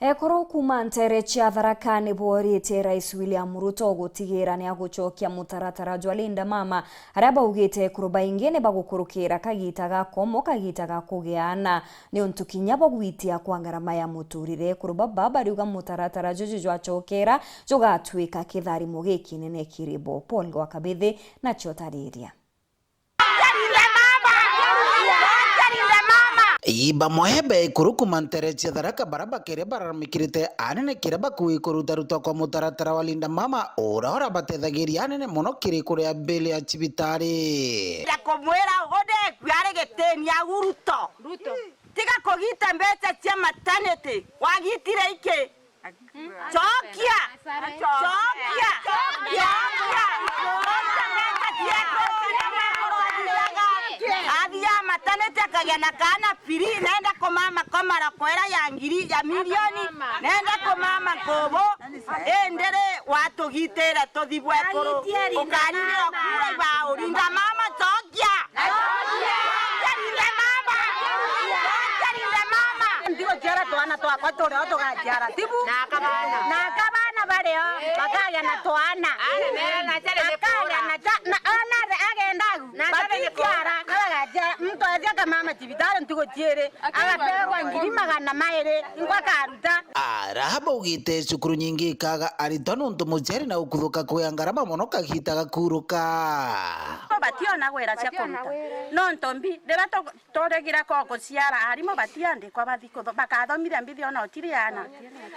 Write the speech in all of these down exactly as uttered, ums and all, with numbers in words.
Ekuru kuuma nteere cia Tharaka ni booritie Rais William Ruto gutigira ni agucokia mutaratara jwa Linda Mama, aria baugite ekuru baingi ni bagukurukira kagiita ga komo, kagiita ga kugiana, niuntu kinya bogwitia kwa ngarama ya muturire. Ekuru baba bariuga mutaratara juju jwacokera jugatwika kitharimo gikinene kiri bo. Paul Gwakabithi nacio tariria. Ii bamwe ba ekuru kuuma nteere cia Tharaka bara bakere bararamikirite anene kiria bakugi kurutarutwa kwa mutaratara wa Linda Mama, uria urabatethagiria anene mono kiri kuria bill ya cibitari. Ya kumwira ugu ndekua ari gitini au Ruto. Tiga kugita mbeca cia maternity, wagitire iki? Cokia! Cokia! Cokia! Athiaga matanete akagia na kaana free, nenda kumama komara kwera ya ngiri, ya milioni, nenda kumama nkubu, indi ri watugitire tuthi bwekuru, ukaririra kura iba urinda mama, cokia! Ntigo ciara twana twakwa turi o tugaciara tibu. Na aka bana. Na aka bana bari o bakagia na twana. Akagia na ca-, na ona agenda au. Baticiara, agaciara. Muntu athia akamama cibitari ntigo ciiri. Agapewa ngiri magana mairi. Inkwa karuta. Ara baugite cukuru nyingi ikaga aritwa nontu muciari na ukuthuka kugia ngarama mono kagiita gakuruka. Bationa gwira cia kuruta. Nontu mbi, riria tu-, turegire ko guciara, arimu batiandikwa bathi kutho-, bakathomithia mbithi ona utiri ana.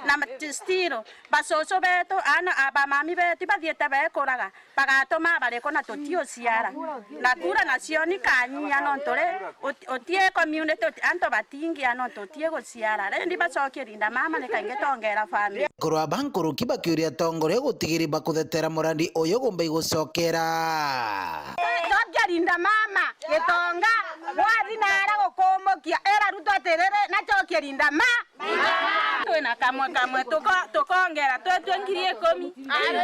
Na ma-, still, bacucu betu, ana, a, bamami betu, bathiite bekuraga. Bagatuma bariku na tutiuciara? Na kura nacio ni kanyia nontu ri, uti-, utie community, uti-, antu batingia nontu utie guciara. Rendi bacokie Linda Mama ni kaingi tongera family. Kurwa ba nkuruki bakiuria atongoria gutigiri bakuthetera murandi uyu gumba igucokera. Cokia Linda Mama, Gitonga, wathi nara gukumukia, era Ruto atiriri, nacokie Linda Ma-, Twina kamwe kamwe, tuko-, tukongera, twetue ngiri ikumi. Ari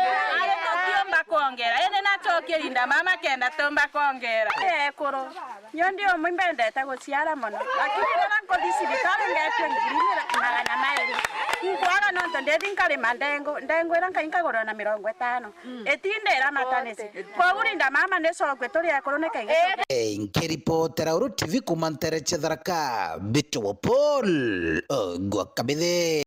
tutiumba kwongera, indi nacokie Linda Mama kenda tumba kwongera. Ekuru, nyo ndi umwe mbendete guciara mono, lakini riria nkuthi cibitari ngetue ngiri magana mairi. Nkwaga nontu ndithi nkarima ndengu, ndengu iria nkai nkagurwa na mirongo itano. Itindira matanisi. Kwogu Linda Mama ni cokue turi ekuru ni kaingi. Eh, nkiripotera Uru T V kuuma ntere cia Tharaka, Mbitagwa Paul, eh, Gwakabithi.